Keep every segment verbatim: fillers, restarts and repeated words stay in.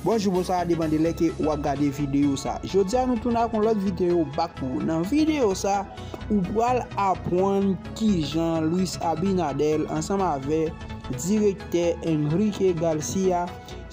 Bonjou, bonswa, depann de lè ke w ap gade videyo sa. Jodi a nou tounen ak yon lòt videyo back pou ou. Nan videyo sa, ou pral aprann kijan Luis Abinader ansanm avè direktè Enrique Garcia,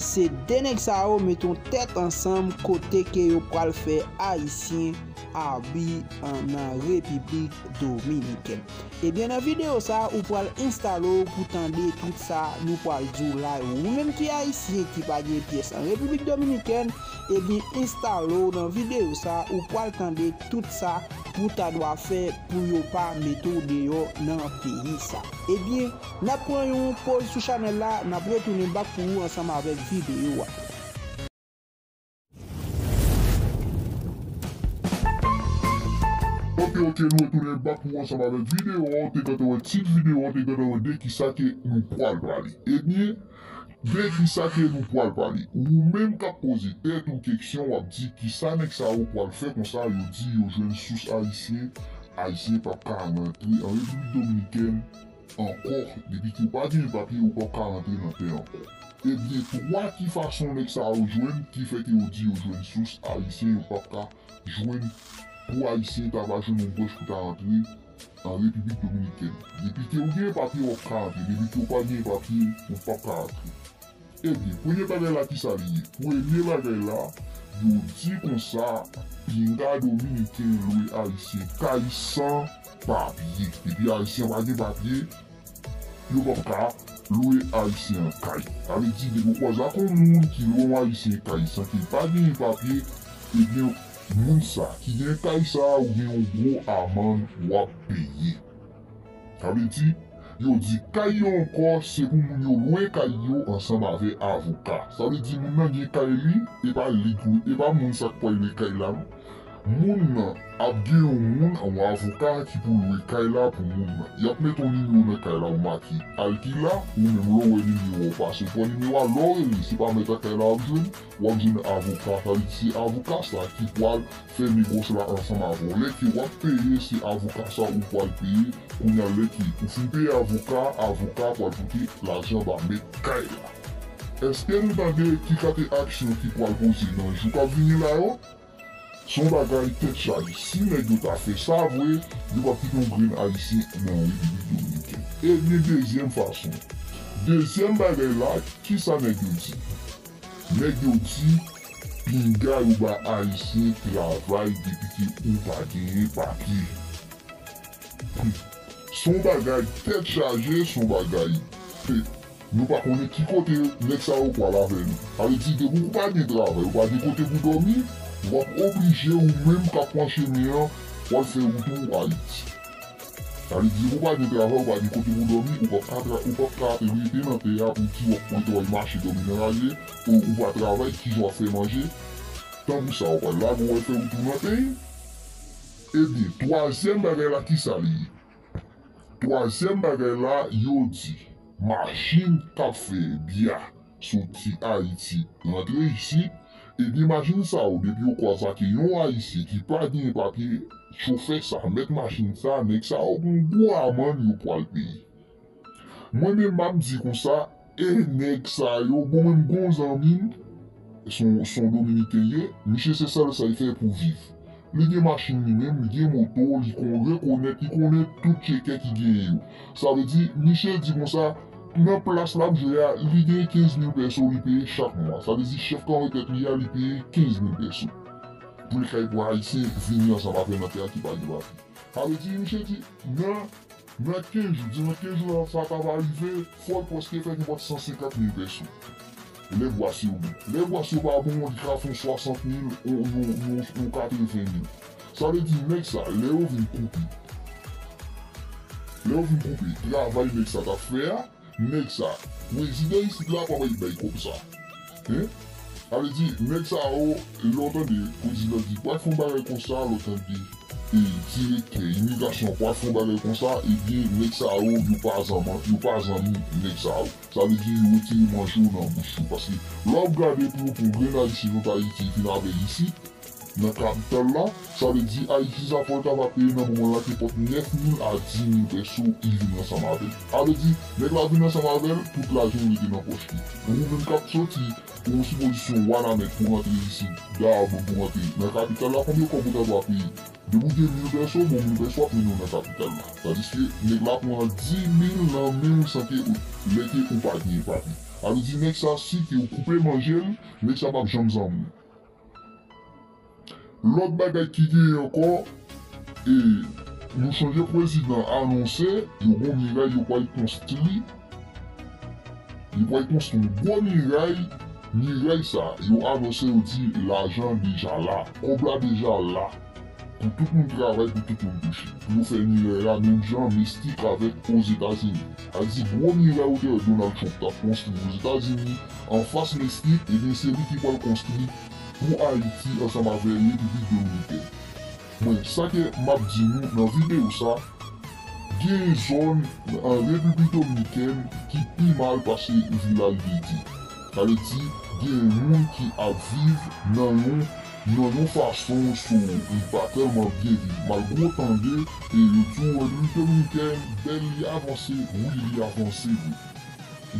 se de nèg sa yo mete yon tèt ansanm kote ke yo pral fè Ayisyen abi an, nan Repiblik Dominikèn. Ebyen, nan videyo sa, ou pral enstale w pou tande tout sa nou pral di w la yo. Ou menm ki Ayisyen ki pa gen pyès an Repiblik Dominikèn, ebyen, enstale w nan videyo sa, ou pral tande tout sa pou ta dwa fè pou yo pa mete w deyò nan peyi sa. Ebyen, n ap pran yon poz sou chanèl la, n ap retounen back pou ou ansanm avèk videyo a. Ok, ok, nou retounen back pou ansanm avèk videyo an, te gentan wè tit videyo an, te gentan wè de kisa ke nou pral pale. Ebyen, de kisa ke nou pral pale. Ou menm k ap poze tèt ou keksyon, w ap di kisa nèg sa yo pral fè konsa, yo di yo jwenn sous ayisyen, Ayisyen p ap ka rantre an Repiblik Dominikèn ankò, depi ke w pa gen papye, ou p ap ka rantre nan tè ankò. Ebyen, twa ki fason nèg sa yo jwenn, ki fè ke yo di yo jwenn sous ayisyen, yo p ap ka jwenn pou ayisyen ta va jwenn yon branch pou ta rantre an Repiblik Dominikèn. Depi ke ou gen papye, w ap ka rantre. Depi ke ou pa gen papye, ou p ap ka rantre. Ebyen, premye bagay la, kisa li ye? Premye bagay la, yo di konsa, pinga Dominiken lwe Ayisyen kay san papye. Depi Ayisyen pa gen papye, yo p ap ka lwe Ayisyen an kay. Sa vle di, depi w kwaze ak yon moun ki lwe yon Ayisyen kay san ke l pa gen papye, ebyen, moun sa ki gen kay sa, ou gen yon gwo amann w ap peye. Sa vle di, yo di kay yo ankò, se pou moun yo lwe kay yo ansanm avè avoka. Sa vle di, moun nan gen kay li, e pa li k lwe, e pa moun sa k pral lwe kay la, non. Moun nan ap gen yon moun, yon avoka ki pou lwe kay la pou moun nan. Y ap mete yon nimewo nan kay la, ou make Alkila, ou menm lè w wè nimewo a, w pase, w pran nimewo a, lè w rele, se pa mèt a kay la w ap jwenn, w ap jwenn avoka. Sa vle di, se avoka sa ki pral fè negòs la ansanm avè w. Lè ke w ap peye, se avoka sa ou pral peye. Kounye a, lè ke ou fin peye avoka, avoka pral pote lajan ba mèt kay la. Èske nou tande ki kalite aksyon ki pral poze nan jou k ap vini la yo? Se yon bagay tèt chaje. Si nèg yo ta fè sa vre, yo p ap kite yon grenn Ayisyen nan Repiblik Dominikèn. Ebyen, dezyèm fason. Dezyèm bagay la, kisa nèg yo di? Nèg yo di, pinga yo ba Ayisyen travay depi ke ou pa genyen papye. Hmm. Se yon bagay tèt chaje, se yon bagay, pe, nou pa konnen ki kote nèg sa yo pral avè nou. Sa vle di, depi ou pa gen travay, ou pa gen kote pou dòmi, w ap oblije ou menm k ap pran chemen an, w al fè wout ou Ayiti. Sa vle di, depi ou pa gen travay, ou pa gen kote pou dòmi, ou p ap ka tra-, ou p ap ka rete nan tè a pou di w ap rete w al mache dòmi nan lari, ou, ou pa travay, kijan w ap fè manje? Tankou sa, w pral lage w al fè wout ou nan peyi? Ebyen, twazyèm bagay la, kisa li ye? Twazyèm bagay la, yo di, machin k ap fè bya soti Ayiti rantre isit, ebyen, machin sa yo, depi yo kwaze ak yon Ayisyen ki pa gen papye, chofè sa, mèt machin sa, nèg sa yo gon gwo amann yo pral peye. Mwen menm, m ap di konsa, e nèg sa yo, bon, mwen, m gon zanmi m, se yon, se yon Dominiken ye, misye se sèl sa l fè pou viv. Li gen machin li menm, li gen moto, li kon rekonèt, li konnen tout tchekè ki genyen yo. Sa vle di, misye di konsa, nan plas l ap jwe a, li gen kenz mil pèso li peye chak mwa. Sa vle di, chèf k ap rekonèt li a, li peye kenz mil pèso. Pou li kay pou Ayisyen vini ansanm avè l nan tè a ki pa gen papye. Sa vle di, misye di, nan Nan kenz jou, diran kenz jou sa ta va rive, fò l prèske fè nenpòt san senkant mil pèso. Lè bwa si yo bon. Lè bwa si yo pa bon, li ka fè yon swasant mil, yon, yon, yon, yon katreven mil. Sa vle di, nèg sa, lè yo vin koupe, lè yo vin koupe travay nèg sa t ap fè a, nèg sa, prezidan isit la pa bay, bay kòb sa. Hein? Sa vle di, nèg sa yo, lè w tande prezidan di, pral fè yon bagay konsa, lè w tande, e, direktè imigrasyon pral fè yon bagay konsa, ebyen, nèg sa yo, yo pa zanmi, yo pa zanmi nèg sa yo. Sa vle di, yo retire manje yo nan bouch yo. Paske, lè w ap gade pou, pou grenn Ayisyen nou t Ayiti vin avè isit, nan kapital la, sa vle di Ayiti sa fò l ta va peye nan moman la kenpòt nèf mil a di mil pèso, li vin ansanm avè l. Sa vle di, nèg la vin ansanm avè l, tout lajan rete nan pòch li. Ou menm k ap soti, pou yon sipozisyon, Wanament pou rantre isit, Dayabon pou rantre nan kapital la, konbyen kòb ou ta dwe peye? Depi w gen mil pèso, bon, mil pèso ap mennen w nan kapital la. Tandiske nèg la pran di mil nan men w san ke ou, lè ke ou pa gen papye. Sa vle di nèg sa, si ke ou koupe manje l, nèg sa p ap janm zanmi w. Lòt bagay ki genyen ankò, e, nou sonje prezidan anonse yo gon miray yo pral konstwi, yo pral konstwi yon gwo miray, miray sa, yo anonse yo di lajan deja la, kòb la deja la, pou tout moun travay, pou tout moun touche. Pou yo fè miray la, menm jan Mestik avèk Ozetazini. Sa di gwo miray ou te wè Donald Trump t ap konstwi Ozetazini, anfas Mestik, ebyen se li ki pral konstwi pou Ayiti ansanm avè Repiblik Dominikèn. Bon, sa ke m ap di nou nan videyo sa, gen zòn an Repiblik Dominikèn ki pi mal pase vilaj de Dye. Sa vle di, gen moun ki ap viv nan yon, nan yon fason sou li pa tèlman byen viv. Malgre w tande, e yo di w Repiblik Dominikèn, bèl, li avanse, wi, li avanse vre.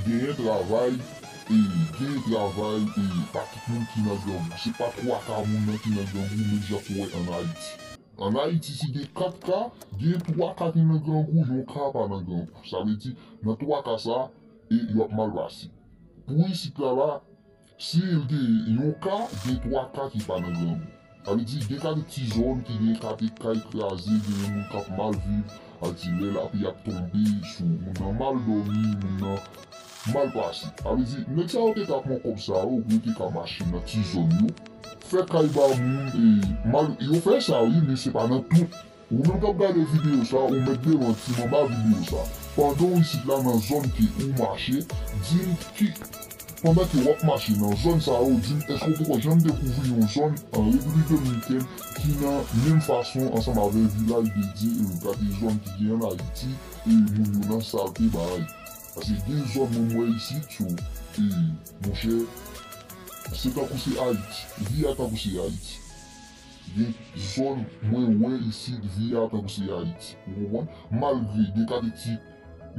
Genyen travay, e genyen travay, e pa tout moun ki nan grangou. Se pa twa ka moun nan ki nan grangou, menm jan pou wè ann Ayiti. Ann Ayiti, si gen kat ka, gen twa ka ki nan grangou, yon ka pa nan grangou. Sa vle di, nan twa ka sa, e yo ap mal pase. Pou isit la, la, si l gen yon ka, gen twa ka ki pa nan grangou. Sa vle di, gen kate ti zòn ki gen kate kay kraze, gen moun k ap mal viv. Sa vle di, lè lapli ap tonbe sou moun nan mal dòmi, moun nan mal pase. Sa vle di, nèg sa yo te ka pran kòb sa yo, pou yo te ka mache nan ti zòn yo, fè kay ba moun, e mal, yo fè sa wi, men se pa nan tout. Ou menm k ap gade videyo sa, ou mèt demanti m anba videyo sa. Pandan w isit la nan zòn ke ou mache, di m ki, pandan ke w ap mache nan zòn sa yo, di m èske w poko janm dekouvri yon zòn an Repiblik Dominikèn ki nan menm fason ansanm avè vilaj de Dye, e kate zòn ki gen ann Ayiti, e moun yo nan salte bay. Paske gen zòn mwen m wè isit, so, e, monchè, se tankou se Ayiti. Vi a tankou se Ayiti. Gen zòn mwen wè isit, vi a tankou se Ayiti. Ou konprann? Malgre gen kate ti,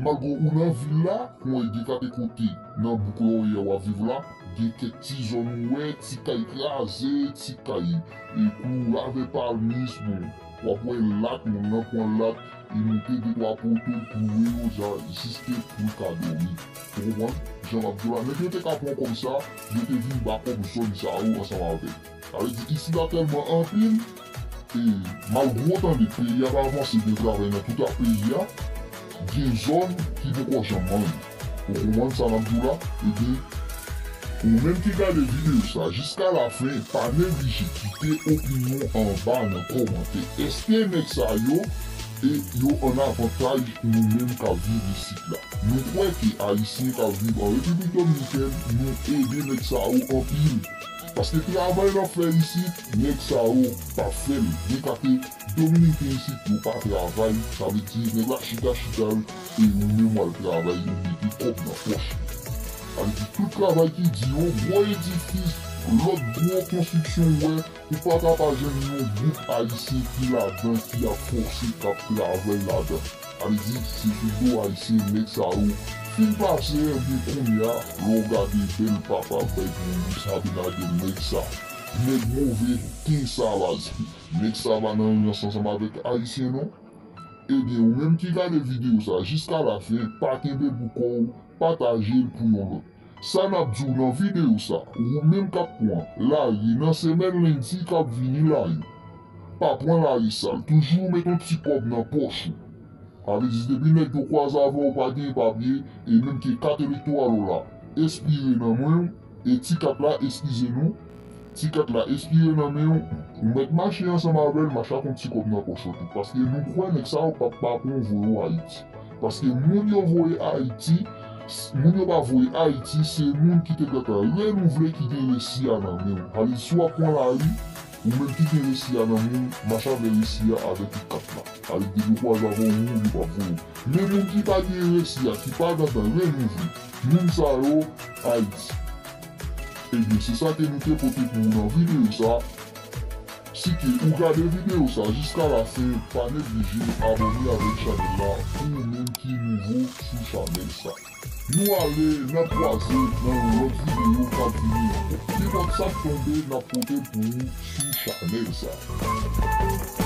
malgre ou nan vil la, ou wè gen kate kote nan bouk Lòryè w ap viv la, gen kèk ti zòn ou wè, ti kay kraze, ti kay, e, klou avè palmis, bon, w ap wè lat, moun nan pran lat, li moute de twa poto, l kloure yo, ja, jiske pou l ka dòmi. Ou konprann? Jan m ap di w la, nèg yo te ka pran kòb sa, yo te vin ba kòb zòn sa yo ansanm avè l. Sa vle di, isit la tèlman anpil, e malgre w tande peyi a pa avanse, gen travay nan tout peyi a, gen zòn ki poko janm manje. Ou konprann sa m ap di w la? Ebyen, ou menm ki gade videyo sa jiska lafen, pa neglije kite opinyon anba nan kòmantè. Èske nèg sa yo, e yo ann avantaj nou menm k ap viv isit la? Nou kwè ke Ayisyen k ap viv an Repiblik Dominikèn, nou ede nèg sa yo anpil. Paske travay n ap fè isit, nèg sa yo p ap fè l. Gen kate Dominiken isit, yo pa travay, sa vle di nèg la chita chita l, e ou menm w al travay, ou mete kòb nan pòch. Sa vle di tout travay ki di yo, gwo edifis, lòt gwo konstriksyon ou wè, ou pa ka pa jwenn yon gwoup Ayisyen ki ladan, ki ap fòse, k ap travay ladan. Sa vle di, se sou do Ayisyen nèg sa yo fin pase, ebyen kounye a, lè w gade bèl papa bay pou Luis Abinader, nèg sa, nèg move, ken sa baz, nèg sa pa nan alyans ansanm avèk Ayisyen non. Ebyen, ou menm ki gade videyo sa jiska lafen, pa kenbe l pou kò w, pataje l pou yon lòt. Sa n ap di w nan videyo sa, ou menm k ap pran lari nan semèn lendi k ap vini la yo, pa pran lari sal, toujou met yon ti kòb nan pòch ou. Sa vle di depi nèg yo kwaze avè w pa gen papye, e menm ke kat elektoral ou la espire nan men w, e ti kat la, eskize nou, ti kat la espire nan men w, ou mèt mache ansanm avè l, mache ak yon ti kòb nan pòch ou tou, paske nou kwè nèg sa yo p ap pa pran voye w Ayiti. Paske moun yo voye Ayiti, s-, moun yo pa voye Ayiti, se moun ki te gentan renouvle ki gen resi a nan men w. Sa vle di, si w ap pran lari, ou menm ki gen resi a nan men w, mache avè resi a avèk ti kat la. Sa vle di, depi yo kwaze avè w, moun yo p ap voye w. Men moun ki pa gen resi a, ki pa gentan renouvle, moun sa yo, Ayiti. Ebyen, se sa ke nou te pote pou ou nan videyo sa. Si ke ou gade videyo sa jiska lafen, pa neglije abòne avèk chanèl la pou ou menm ki nouvo sou chanèl sa. Nou ale, n ap kwaze nan yon lòt videyo k ap vini ankò. Nenpòt sa k tonbe, n ap pote pou ou sou chanèl sa.